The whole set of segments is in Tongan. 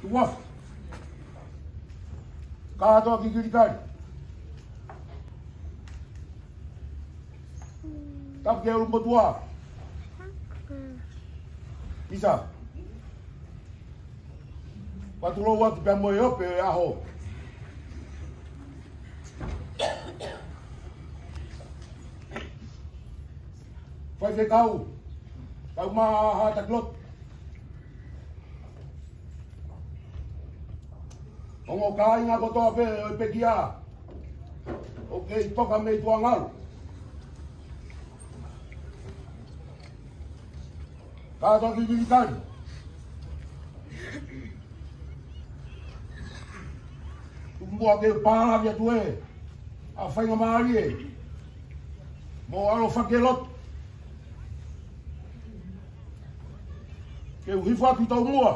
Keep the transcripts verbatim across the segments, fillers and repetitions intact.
Tuʻuafu. Kātoa Kikilikali. Tapu ki he ʻulumotuʻa. ʻIsa. Patulou atu pea mo e ope ʻo e ʻaho. Faifekau. Kaumātuʻa Haʻa Takilotu. Ongo kāinga kotoa pē ʻo e pekia. ʻOku kei toka mei tuʻa ngalu. Kātoa Kikilikali. Tuku muʻa ke u pālangi atu ē ʻa e faingamālie mo e ʻaloʻofa ki he lotu. Ke u hifo atu ki tomuʻa.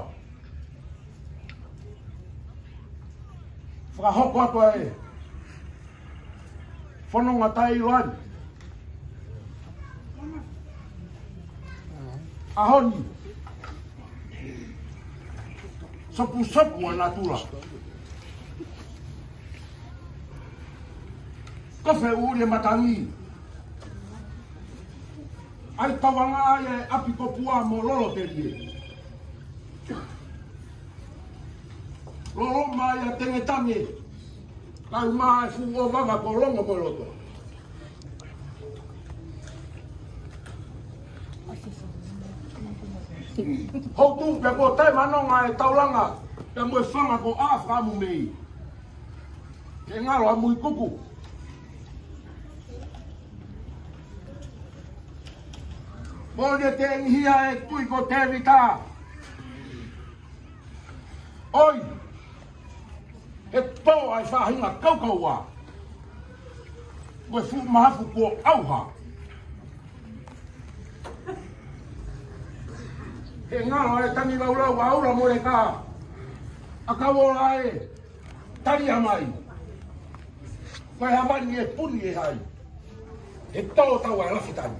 Fakahoko atu ʻa e fononga taʻeʻiloa ni. ʻAho ni. Sopusopu ʻa natula. Kofe ʻuli e matangi. ʻAi tauanga ai e ʻapi ko Pua mo Lolotelie. Lolo mai ʻa Tengetange. Kae ʻumaʻā e fuʻu ʻovava ko Longo mo Loto. Houtu pea ko Taemanonga e taulanga, pea mo e fanga ko ʻAfakamu mei. Ke ngalo ʻa Muikuku. Moʻoni e tengihia e tuʻi ko Tevita. ʻOi, he tō ʻa e faʻahinga kaukaua. Ko e fuʻu mahafu kuo ʻauha. He ngalo e tangi laulau ʻa Ula mo e kā. ʻA Kauola e talia mai. Ko e havani e puni e hai. He tō tau ʻa e lafi tani.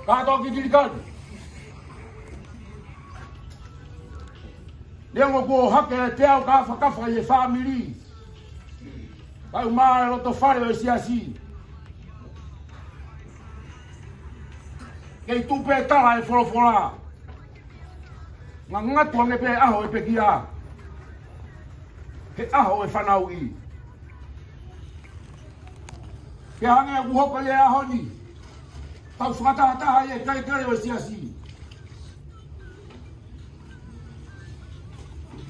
Kātoa Kikilikali. Neongo kuo hake e peau kafakafa ʻi he fāmili. Kae ʻumaʻā e loto fale ʻo e siasi. Kei tuʻu pē tala e folofola. Ngangatu ange pē ʻaho e pekia. He ʻaho e fanauʻi. Ke hangē ʻoku hoko ʻi he ʻaho ni. Tau fakatahataha ʻi he kelekele ʻo e siasi.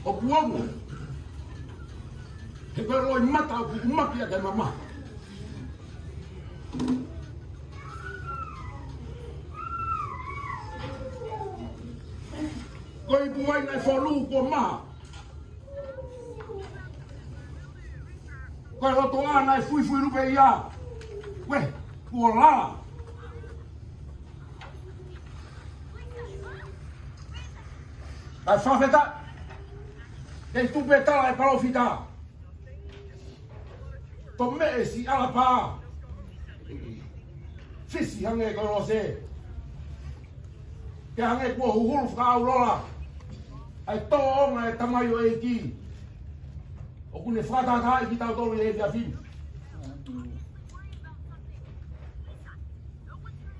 ʻOku ongo. He ko e loʻimata ʻoku ʻumaki ʻa e mamahi. Ko e ipu vai naʻe fonu kuo maha. Ko e loto ʻa naʻe fuifui lupe ia. Uē, kuo lala. Kae fakafetaʻi. Kei tuʻu pē tala e palōfita. Ko meʻe si alapā. Fisi hangē ko Lose. Ke hangē kuo huhulu fakaʻaulola. ʻA e tōʻonga e tamaioʻeiki. ʻOku ne fakatahatahaʻi kitautolu ʻi he efiafi ni.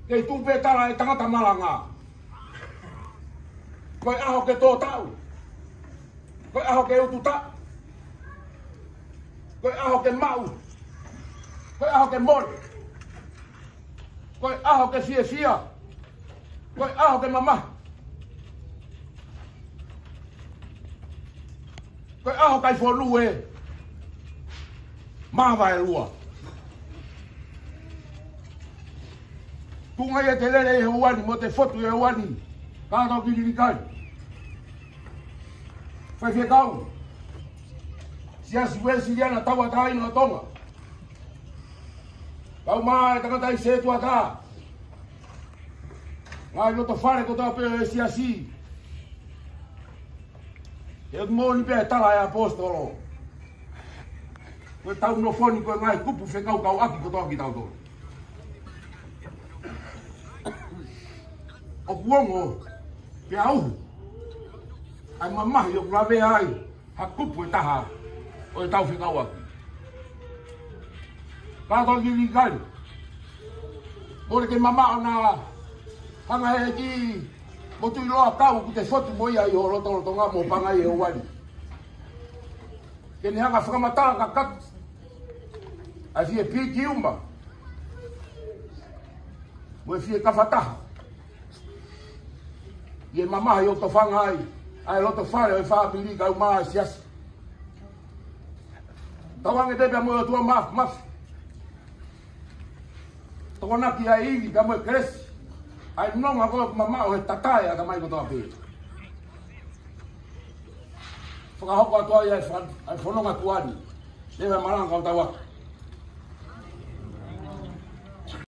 Kei tuʻu pē tala e tangata malanga. Ko e ʻaho ke tō taʻu. Ko e ʻaho ke utu taʻu. Ko e ʻaho ke maʻu. Ko e ʻaho ke mole. Ko e ʻaho ke fiefia. Ko e ʻaho ke mamahi. Ko e ʻaho kai fonu e. Mavaelua. Tuʻunga ia te lele ʻi he uani, mo te fotu ʻi he uani. Kātoa Kikilikali. Faifekau. Siasi Uēsiliana Tauʻatāina ʻo Tonga. Kaumātuʻa e tangata ʻi Setuata. Ngaahi loto fale kotoa pē ʻo e siasi. He ʻoku moʻoni pē tala e ʻaposetolo. Ko e tau nofo ni ko e ngaahi kupu fekaukauʻaki kotoa kitautolu. ʻOku ongo pea uhu ʻa e mamahi ʻoku lavea ai ha kupu ʻe taha ʻo ʻetau fekauʻaki. Ka ko Liliu Kali, mole ke mamaʻo na hanga he ki mo Tuʻiloa kau ʻoku te fotu mo ia ʻi ho lotolotonga mo Pangai ʻe ʻOuali, ke ne hanga fakamatala kakato ʻa e fie piki uma mo e fie kafataha ʻi he mamahi ʻoku tofanga ai ʻa e loto fale ʻo e fāmili kae ʻumaʻā e siasi. Tauange pē pea mo e ʻOtua Māfimafi, tokonaki ʻa e ivi kae mo e kelesi ʻa e nonga ko ē ʻoku mamaʻo he tatae ʻa e tamai kotoa pē. Fakahoko atu ai ʻa e fa-, ʻa e fononga tuʻa ni. Leva e malanga kau tau atu.